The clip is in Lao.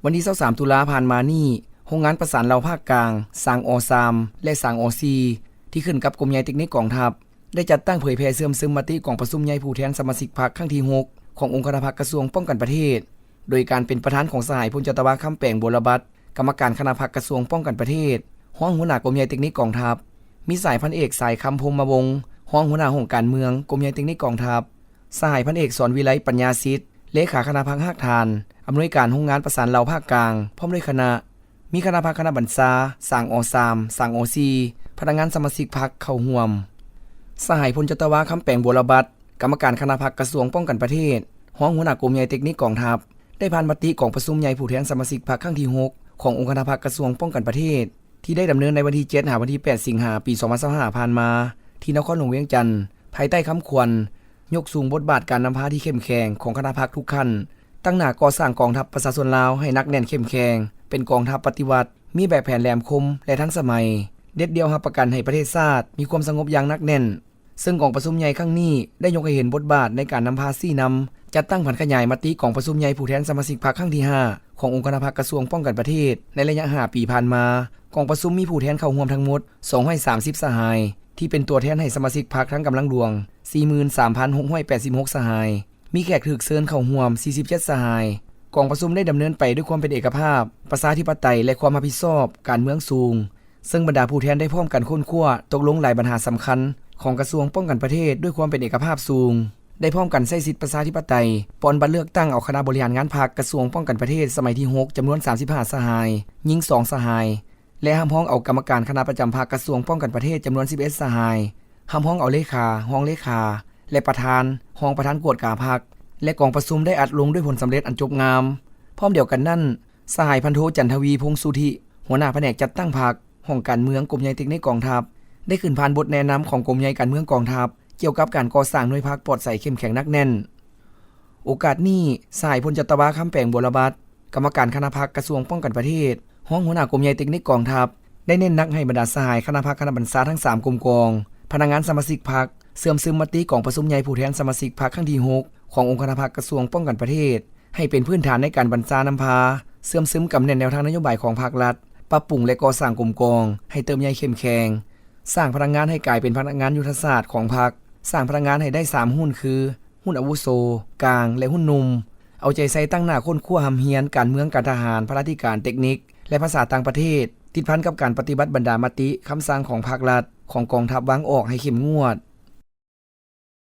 ວັນທີຊາວສາມ ຕຸລາຜ່ານມານີ້, ໂຮງງານປະສານເຫຼົ່າພາກກາງ, ສາງ ອ.ສາມ ແລະ ສາງ ອ.ສີ່ ທີ່ຂຶ້ນກັບກົມໃຫຍ່ເຕັກນິກກອງທັບ ໄດ້ຈັດຕັ້ງເຜີຍແຜ່ເຊື່ອມຊຶມມະຕິກອງປະຊຸມໃຫຍ່ຜູ້ແທນສະມາຊິກພັກຄັ້ງທີຫົກ ຂອງອົງຄະນະພັກກະຊວງປ້ອງກັນປະເທດ ໂດຍການເປັນປະທານຂອງສະຫາຍພົນຈັດຕະວາ ຄຳແປງ ບົວລະບັດ ກຳມະການຄະນະພັກກະຊວງປ້ອງກັນປະເທດ, ຮອງຫົວໜ້າກົມໃຫຍ່ເຕັກນິກກອງທັບ, ມີສະຫາຍພັນເອກ ສາຍຄຳ ພົມມະວົງ ຮອງຫົວໜ້າຫ້ອງການເມືອງ ກົມໃຫຍ່ເຕັກນິກກອງທັບ, ສະຫາຍພັນເອກ ສອນວິໄລ ປັນຍາສິດ ເລຂາຄະນະພັກຮາກຖານ ອຳນວຍການໂຮງງານປະສານເຫຼົ່າພາກກາງ ພ້ອມດ້ວຍຄະນະ, ມີຄະນະພັກຄະນະບັນຊາ, ສາງ ອ.ສາມ, ສາງ ອ.ສີ່, ພະນັກງານສະມາຊິກພັກເຂົ້າຮ່ວມ. ສະຫາຍພົນຈັດຕະວາ ຄຳແປງ ບົວລະບັດ ກຳມະການຄະນະພັກກະຊວງປ້ອງກັນປະເທດ, ຮອງຫົວໜ້າກົມໃຫຍ່ເຕັກນິກກອງທັບ ໄດ້ຜ່ານມະຕິກອງປະຊຸມໃຫຍ່ຜູ້ແທນສະມາຊິກພັກຄັ້ງທີຫົກ ຂອງອົງຄະນະພັກກະຊວງປ້ອງກັນປະເທດ ທີ່ໄດ້ດຳເນີນໃນວັນທີເຈັດ ຫາວັນທີແປດ ສິງຫາ ປີສອງພັນຊາວຫ້າ ຜ່ານມາ ທີ່ນະຄອນຫຼວງວຽງຈັນ, ພາຍໃຕ້ຄຳຂວັນ ຍົກສູງບົດບາດການນຳພາທີ່ເຂັ້ມແຂງຂອງຄະນະພັກທຸກຂັ້ນ, ຕັ້ງໜ້າກໍ່ສ້າງກອງທັບປະຊາຊົນລາວໃຫ້ໜັກແໜ້ນເຂັ້ມແຂງ, ເປັນກອງທັບປະຕິວັດ, ມີແບບແຜນແຫຼມຄົມ ແລະ ທັນສະໄໝ, ເດັດດ່ຽວຮັບປະກັນໃຫ້ປະເທດຊາດມີຄວາມສະຫງົບຢ່າງໜັກແໜ້ນ. ເຊິ່ງກອງປະຊຸມໃຫຍ່ຄັ້ງນີ້ໄດ້ຍົກໃຫ້ເຫັນບົດບາດໃນການນຳພາຊີ້ນຳ, ຈັດຕັ້ງຜັນຂະຫຍາຍມະຕິກອງປະຊຸມໃຫຍ່ຜູ້ແທນສະມາຊິກພັກຄັ້ງທີຫ້າ ຂອງອົງຄະນະພັກກະຊວງປ້ອງກັນປະເທດ ໃນໄລຍະຫ້າປີຜ່ານມາ. ກອງປະຊຸມມີຜູ້ແທນເຂົ້າຮ່ວມທັງໝົດສອງຮ້ອຍສາມສິບສະຫາຍ, ທີ່ເປັນຕົວແທນໃຫ້ສະມາຊິກພັກທັງກຳລັງຫຼວງ ສີ່ໝື່ນສາມພັນຫົກຮ້ອຍແປດສິບຫົກສະຫາຍ, ມີແຂກຖືກເຊີນເຂົ້າຮ່ວມສີ່ສິບເຈັດສະຫາຍ. ກອງປະຊຸມໄດ້ດຳເນີນໄປດ້ວຍຄວາມເປັນເອກະພາບ, ປະຊາທິປະໄຕ ແລະ ຄວາມຮັບຜິດຊອບການເມືອງສູງ. ເຊິ່ງບັນດາຜູ້ແທນໄດ້ພ້ອມກັນຄົ້ນຄວ້າຕົກລົງຫຼາຍບັນຫາສຳຄັນຂອງກະຊວງປ້ອງກັນປະເທດດ້ວຍຄວາມເປັນເອກະພາບສູງ, ໄດ້ພ້ອມກັນໃຊ້ສິດປະຊາທິປະໄຕ ປ່ອນບັດເລືອກຕັ້ງເອົາຄະນະບໍລິຫານງານພັກກະຊວງປ້ອງກັນປະເທດສະໄໝທີຫົກ ຈຳນວນສາມສິບຫ້າສະຫາຍ, ຍິງສອງສະຫາຍ ແລະ ຮັບຮອງເອົາກຳມະການຄະນະປະຈຳພັກກະຊວງປ້ອງກັນປະເທດຈຳນວນສິບເອັດສະຫາຍ, ຮັບຮອງເອົາເລຂາ, ຮອງເລຂາ ແລະ ປະທານ, ຮອງປະທານກວດກາພັກ ແລະ ກອງປະຊຸມໄດ້ອັດລົງດ້ວຍຜົນສຳເລັດອັນຈົບງາມ. ພ້ອມດຽວກັນນັ້ນ, ສະຫາຍພັນໂທ ຈັນທະວີ ພົງສຸທິ ຫົວໜ້າພະແນກຈັດຕັ້ງພັກ ຫ້ອງການເມືອງ ກົມໃຫຍ່ເຕັກນິກກອງທັບ ໄດ້ຂຶ້ນຜ່ານບົດແນະນຳຂອງກົມໃຫຍ່ການເມືອງກອງທັບ ກ່ຽວກັບການກໍ່ສ້າງໜ່ວຍພັກປອດໃສເຂັ້ມແຂງໜັກແໜ້ນ. ໂອກາດນີ້, ສະຫາຍພົນຈັດຕະວາ ຄຳແປງ ບົວລະບັດ ກຳມະການຄະນະພັກກະຊວງປ້ອງກັນປະເທດ, ຮອງຫົວໜ້າກົມໃຫຍ່ເຕັກນິກກອງທັບ ໄດ້ເນັ້ນໜັກໃຫ້ບັນດາສະຫາຍຄະນະພັກຄະນະບັນຊາທັງສາມກົມກອງ, ພະນັກງານສະມາຊິກພັກ ເຊື່ອມຊຶມມະຕິກອງປະຊຸມໃຫຍ່ຜູ້ແທນສະມາຊິກພັກຄັ້ງທີຫົກ ຂອງອົງຄະນະພັກກະຊວງປ້ອງກັນປະເທດ ໃຫ້ເປັນພື້ນຖານໃນການບັນຊານຳພາ, ເຊື່ອມຊຶມກຳແໜ້ນແນວທາງນະໂຍບາຍຂອງພັກລັດ, ປັບປຸງ ແລະ ກໍ່ສ້າງກົມກອງໃຫ້ເຕີບໃຫຍ່ເຂັ້ມແຂງ, ສ້າງພະນັກງານໃຫ້ກາຍເປັນພະນັກງານຍຸດທະສາດຂອງພັກ, ສ້າງພະນັກງານໃຫ້ໄດ້ສາມຮຸ່ນຄື ຮຸ່ນອາວຸໂສ, ກາງ ແລະ ຮຸ່ນໜຸ່ມ, ເອົາໃຈໃສ່ຕັ້ງໜ້າຄົ້ນຄວ້າຮ່ຳຮຽນການເມືອງ, ການທະຫານ, ພະລາທິການ, ເຕັກນິກ ແລະ ພາສາຕ່າງປະເທດ, ຕິດພັນກັບການປະຕິບັດບັນດາມະຕິ, ຄຳສັ່ງຂອງພັກລັດ, ຂອງກອງທັບວາງອອກໃຫ້ເຂັ້ມງວດ.